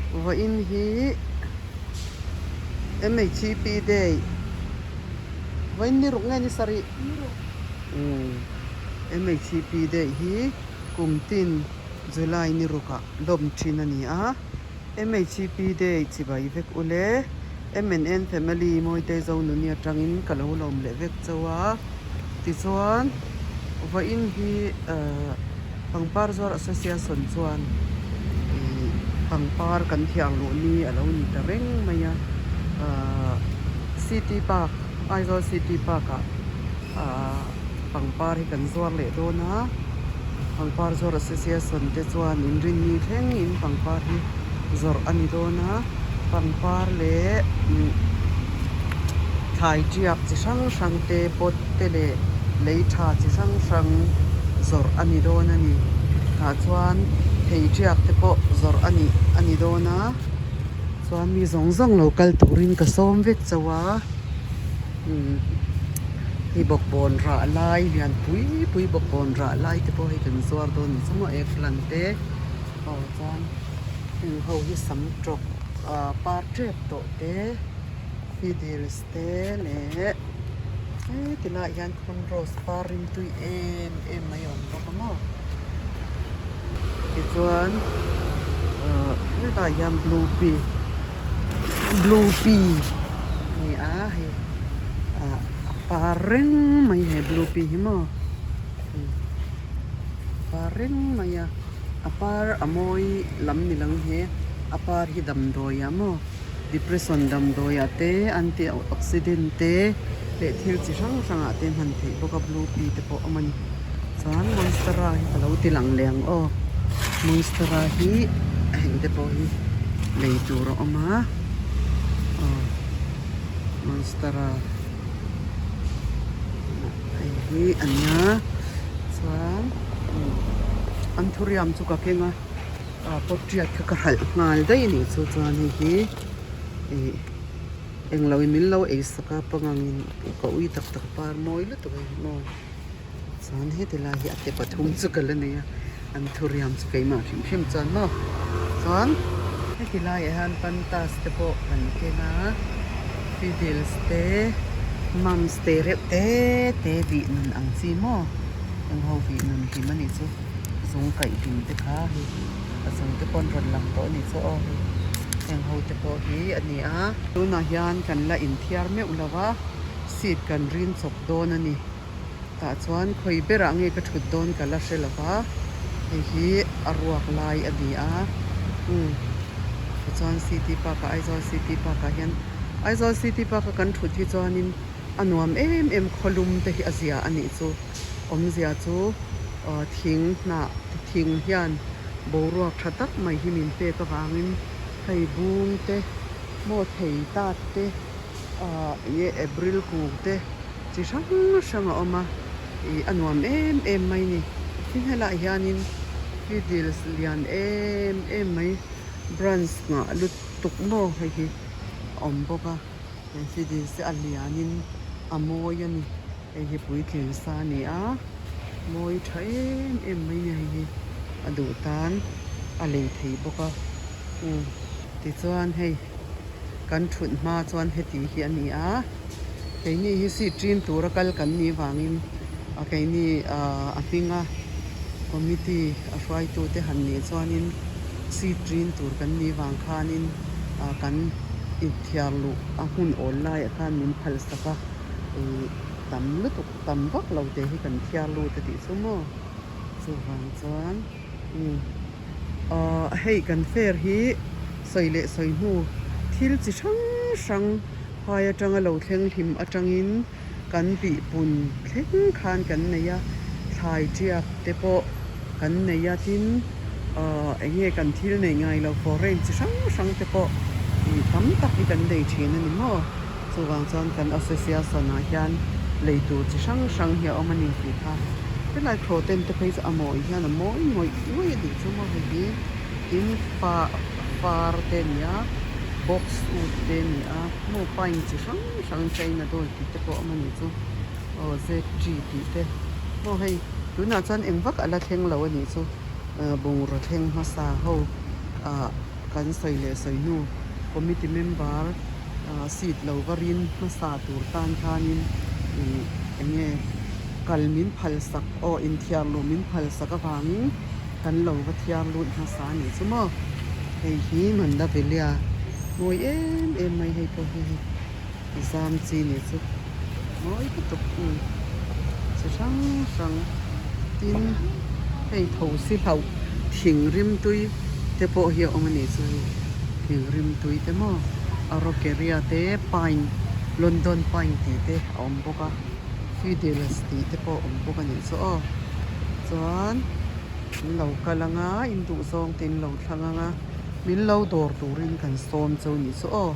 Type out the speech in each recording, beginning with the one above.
Vawiin hi MHCP day vawiin ni ruk nge ni sarih? Umm MHCP day hi kum tin July ni rukah lawm thin a ni a. MHCP day chibai vek ule MNN family Mawitei Zonuni atangin ka lo lawm leh vek chauh a. Tichuan vawiin hi ahh pangpar zuar association chuan ih pangpar kan thiar luh ni a lo ni ta reng mai a ahh city park Aizawl city park ah ahh pangpar hi kan zuar leh dawn a pangpar zuar association te chuan inrinni thlengin pangpar hi zawrh a ni dawn a pangpar leh umm thlai tiak chi hrang hrang te pot te leh lei tha chi hrang hrang zawrh a ni dawn a ni tah chuan thei tiak te pawh zawrh a nih a ni dawn a chuan mi zawng zawng lo kal turin ka sawm vek chauh a umm hei bawkbawn rah lai lian pui pui bawkbawn rah lai te pawh hei kan zuar dawn a ni chu maw eggplant te aw chuan heng ho hi sam tawk ah par tep tawh te fiddles te leh heti laiah hian khawn rose par rimtui em em mai a awm bawk a maw tichuan ah helaiah hian blue pea blue pea a ni a hei ah a par reng mai he blue pea hi maw par reng mai a a par a mawi lam ni lang he a par hi damdawi ah maw depression damdawi ah te anti oxidant te leh thil chi hrang hrang ah te hman theih bawk a blue pea te pawh a awm a ni chuan monstera hi ka lo ti lang leh ang aw monstera hi heng te pawh hi lei tur a awm a aw monstera hei hi a nia chuan anthurium chu ka keng a ah pot tiat kha ka hralh nghal daih a nih chu chuan hei hi ih englo in min lo ei sak a pangang in ka ui tak tak par mawi lutuk a ni maw chuan heti lai hi a te pathum chu ka la nei a anthurium chu keimah hrim hrim chuan maw chuan heti laiah hian pantas te pawh kan keng a fiddles te mums te reuh te te vih nun ang chi maw eng ho vih nun hlim a nih chu zung kaih hlim te kha hei a zung te pawh an rawn lang tawh a nih chu aw hei heng ho te pawh hi a ni a tunah hian kan la inthiar meuh lo va seat kan rin chawp dawn a ni. Tah chuan khawi berah nge ka thut dawn ka la hre lo va, hei hi a ruak lai a ni a, umm tichuan city park ah Aizawl city park ah hian Aizawl city park a kan thut hi chuanin a nuam em em khawlum te hi a zia a nih chu awmzia chu aw thing hnah thing hian boruak tha tak mai hi min pek avangin hei bung te maw thei tat te ah enge April kung te. Chi hrang hrang a awm a, ih a nuam em em mai ni. Tin helaiah hianin fiddles lian em em mai branch nghah lutuk maw hei hi a awm bawk a, he fiddles hi a lianin a mawi a ni. Hei hi puitling sa a ni a, mawi tha em em mai ni hei hi a duh tan a lei thei bawk a, umm tichuan hei kan thut hma chuan heti hi a ni a. Keini hi seat ṭin tura kal kan nih vangin a keini ah a hminga committee a hruaitute han nih chuanin seat ṭin tur kan nih vang khanin ah kan inthiar luh a hmun awl laiah khan min phal sak a ih tam lutuk tam vak lo te hi kan thiar lut a tih chu maw chuvang chuan umm ah hei kan fair hi sawi leh sawi hnu thil chi hrang hrang. Phai atanga lo thleng hlim atangin kan tihpun thleng khan kan nei a, thlai tiak te pawh kan nei a, tin ahh eng nge kan thil neih ngai lo foreign chi hrang hrang te pawh ih tam tak hi kan nei thin a ni maw? Chuvang chuan kan association ah hian lei tur chi hrang hrang hi a awm a ni tih kha helai thlawhten te phei chu a mawi hian a mawi ngawih ngawih a nih chu maw hei hi tin fa far te a ni a. Box wood te a ni a maw pine chi hrang hrang china doll tih te pawh a awm a nih chu aw z tree tih te maw hei tunah chuan eng vak a la thleng lo a nih chu ah bungraw thleng hmasa ho ah. kan sawi leh sawi hnu committee member seat lo va rin hmasa tur tan khanin ih eng nge kal min phal sak aw inthiar luh min phal sak avangin kan lo va thiar lut hmasa a nih chu maw hei hi Mandavilia mawi em em mai hei pawh hi hei zam chi nih chu mawi lutuk chi hrang hrang tin hei tho si hlauh thing rimtui te pawh hi a awm a nih chu hei thing rimtui te maw araucaria te pine London pine tih te a awm bawk a fiddles tih te pawh a awm bawk a nih chu aw chuan in lo kal ang a in duh zawng te in lo thlang ang a min lo dawr turin kan sawm chu a nih chu aw.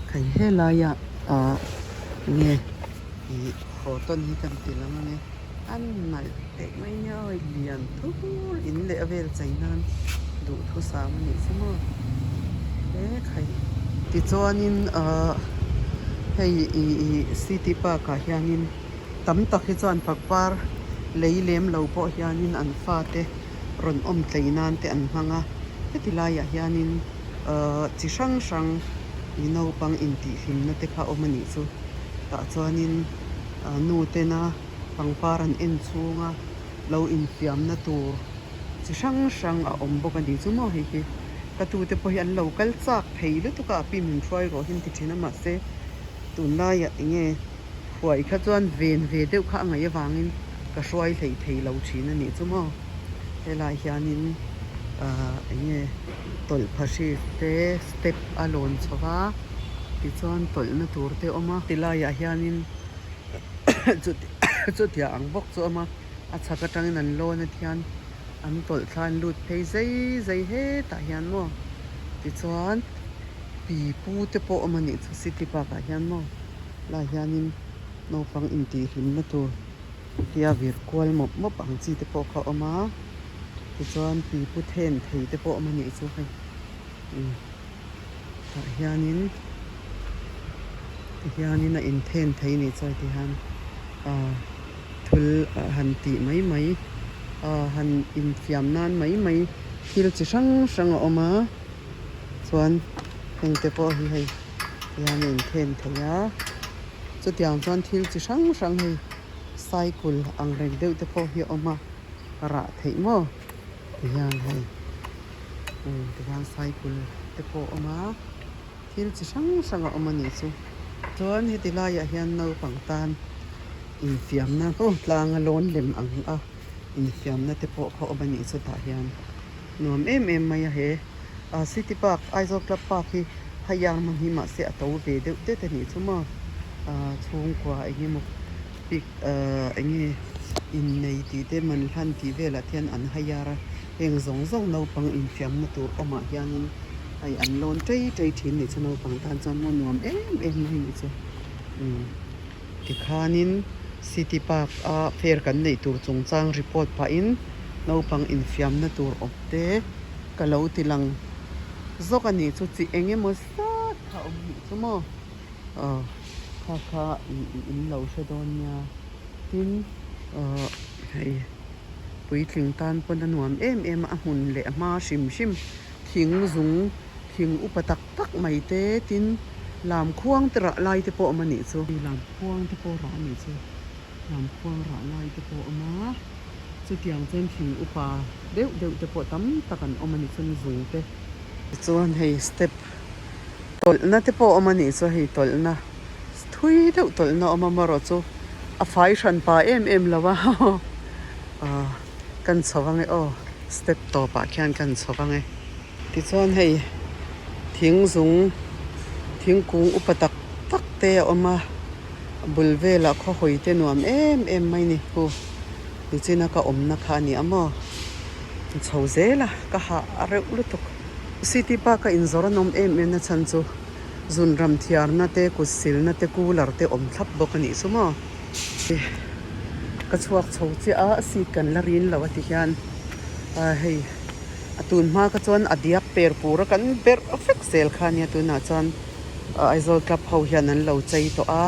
Khai helaiah ah nge ih haw tawn hi kan ti lang ange an nalh teh mai nia aw lian thur in leh a vel chei nan duhthusam a nih chu maw he khai tichuanin ah hei ih ih city park ah hianin tam tak hi chuan pangpar lei lem lo pawh hianin an fate rawn awm tlei nan te an hmang a heti laiah hianin. Ahh chi hrang hrang i naupang intihhlimna te kha awm a nih chu tah chuanin ah nu tena pangpar an en chhunga lo infiamna tur chi hrang hrang a awm bawk a ni chu maw hei hi ka tute pawh hi an lo kal chak thei lutuk a a pi min hruai rawh hi an ti thin a mahse tunlaiah eng nge huai kha chuan ven ve deuh kha a ngaih avangin ka hruai hlei thei lo thin a nih chu maw helai hianin ahh eng nge tawlh phahri te step a lawn chho va tichuan tawlhna tur te a awm a tilaiah hianin chutiang ang bawk chu a awm a a chhak atangin an lawn a thian an tawlh thla an lut phei zai zai hetah hian maw tichuan pi pu te pawh a awm a nih chu city park ah hian maw lai hianin naupang intihhlimna tur tia vir kual mawp mawp ang chi te pawh kha a awm a. Tichuan pipu then thei te pawh awm a nih chu hei tah hianin tihianin a inthen thei a nih chu heti hian ah thil han tih mai mai ah han infiam nan mai mai thil chi hrang hrang a awm a chuan heng te pawh hi hei tihian a inthen thei a chutiang chuan thil chi hrang hrang hei cycle ang reng deuh te pawh hi a awm a. Rah theih maw tihian hei tihian cycle te pawh a awm a thil chi hrang hrang a awm a nih chu chuan heti laiah hian naupang tan infiamna aw tlanga lawn lem ang a infiamna te pawh kha awm a nih chu tah hian nuam em em mai a he ah city park Aizawl club park hi haiang hman hi mahse a to ve deuh det a nih chu maw ah chhungkua eng emaw pic ah eng nge innei tih te man hlan tih velah te hian an haiar a heng zawng zawng naupang infiamna tur awmah hianin hei an lawn tei tei thin nih chu naupang tan chuan maw nuam em em mai nih chu umm tikhanin city park a fair kan neih tur chungchang report pahin naupang infiamna tur awm te ka lo ti lang zawk a nih chu chi eng emaw zat kha awm nih chu maw. Aw kha kha in lo hre dawn nia tin ahh hei puitling tan pawn a nuam em em a a hmun leh a hma hrim hrim thing zung thing upa tak tak mai te tin lam khuang te rah lai te pawh a awm a nih chu lam khuang te pawh rah a nih chu lam khuang rah lai te pawh a awm a chutiang chuan thing upa deuh deuh te pawh tam tak an awm a ni chuan zung te chuan hei step. Tawlhna te pawh a awm a nih chu hei tawlhna thui deuh tawlhna a awm a marawh chu a fai hran pa em em lo a ah kan chho ang e aw step tawpah khian kan chho ang e tichuan hei thing zung thingkung upa tak tak te a awm a a bul velah khaw hawi te nuam em em mai ni hu nichina ka awmna kha a ni a maw chho zel a ka hah a reuh lutuk. City Park a inzawr an awm em em na chhan chu zun ram thiarna te kut silna te cooler te awm thlap bawk a nih chu maw. Ka chhuak chho chiah a seat kan la rin lo a ti hian ah hei a tun hma kha chuan a diak per pur a kan berh vek zel kha ania tunah chuan Aizawl club ho hian an lo chei tawh a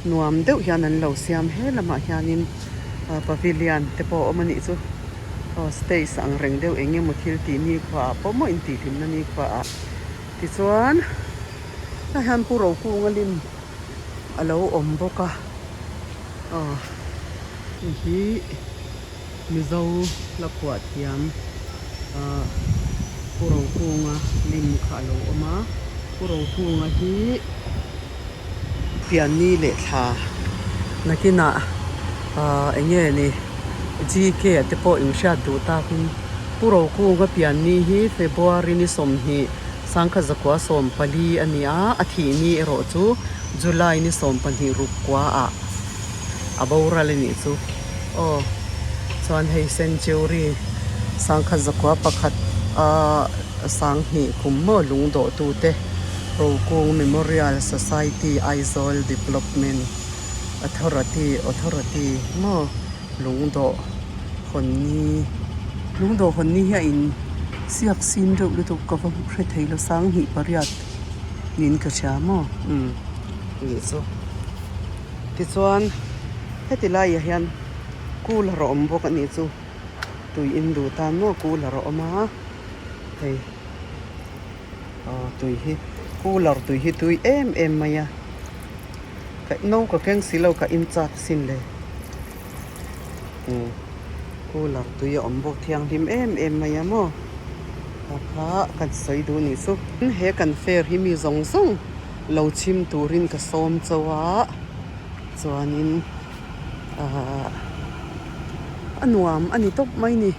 nuam deuh hian an lo siam he lamah hianin pavilion te pawh a awm a nih chu. Aw stage ang reng deuh eng emaw thil tih nikhua ah pawh maw intihhlimna nikhua ah tichuan tah hian Pu Rokunga lim a lo awm bawk a aw hei hi Mizo la phuah thiam ah Pu Rokunga lim kha a lo awm a Pu Rokunga hi Pianni leh thla nakinah ahh eng nge ni GK ah te pawh inhriat duh takin Pu Rokunga pianni hi February ni 20 sangkhat zakua 14 a ni a, a thih ni erawh chu July ni 12 ruk kua ah a boral a nih chu aw chuan hei Century sangkhat zakua pakhat ahh 2000 kum maw lungdawh tute. Rokung Memorial Society Aizawl Development Authority Authority maw Lungdawh Hawnni Lungdawh Hawnni hi a in siak sin deuh lutuk ka va hre thei lo 28 niin ka hria maw umm nih chu tichuan heti laiah hian cooler a awm bawk a nih chu tui in duh tan maw cooler a awm a hei. Aw tui hi cooler tui hi tui em em mai a ka no ka keng si lo ka in chak sin le umm cooler tui a awm bawk thianghlim em em mai a maw kha kha kan sawi duh nih chu he kan fair hi mi zawng zawng lo chhim turin ka sawm chauh a chuanin ahh a nuam a ni tawp mai ni.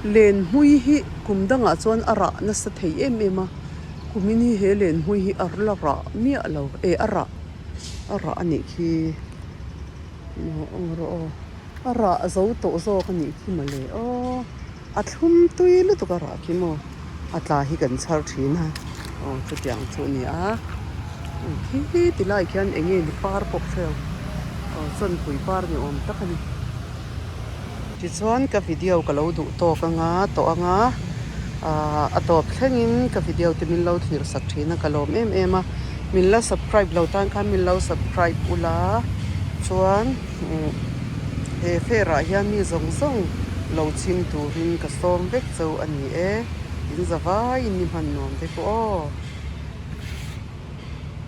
Lenhmui hi kum dangah chuan a rah nasa thei em em a, kumin hi he lenhmui hi a la rah miah lo e a rah a rah a nih khi aw rawh aw a rah zo tawh zawk a nih khi mawle aw a thlum tui lutuk a rah khi maw a tla hi kan chhar thin a aw chutiang chu a ni a khi ti lai khian eng nge ni par pawh hrelo aw chawnpui par ni awm tak a ni. Tichuan ka video ka lo duh tawk anga tawh anga ahh a tawp thlengin ka video te min lo thlir sak thin a ka lawm em em a min la subscribe lo tan khan min lo subscribe ula chuan umm he fair ah hian mi zawng zawng lo chhim turin ka sawm vek chauh a ni e in zavaiin ni hman nuam vek u aw.